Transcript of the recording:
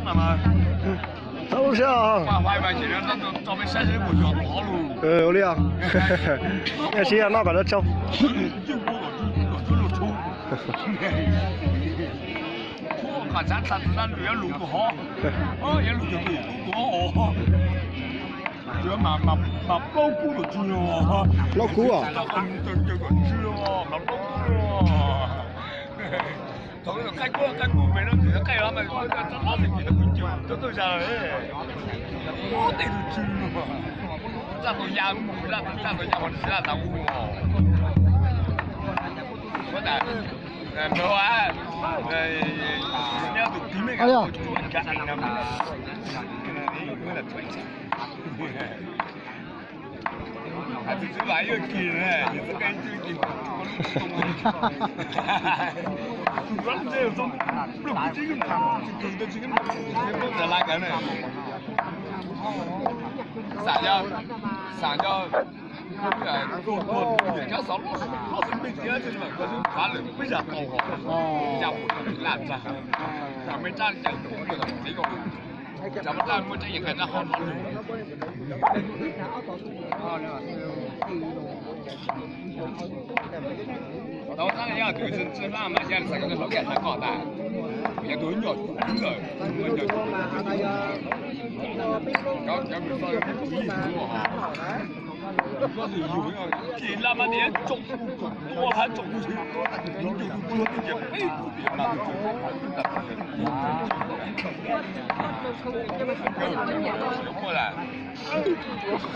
Txhob lub siab os. Ua li os. Nyob siab noj kom tau tsau. Plaub kub os. Xav cov, xav cov, tus tus niam tshab xov loj, loj xwb npe tiab, lawm peb yam tau hos, yam mus laj tag, cov me rab cawm tus txiv ko, cov me rab muaj tseeb yeej qhia rab hov no. Tau tab yog tus tsis laj mas yog xav kom tus hlub kiag hlawv kom tas, yog tus nyuam tus lawm, cov cov mus tau yog tus yim tus, koj tus yus ces laj mas tias tsoom tua hab tsoom tua, yus tus tua tus ces peb tus tias mas tus tua tus tua tus tua.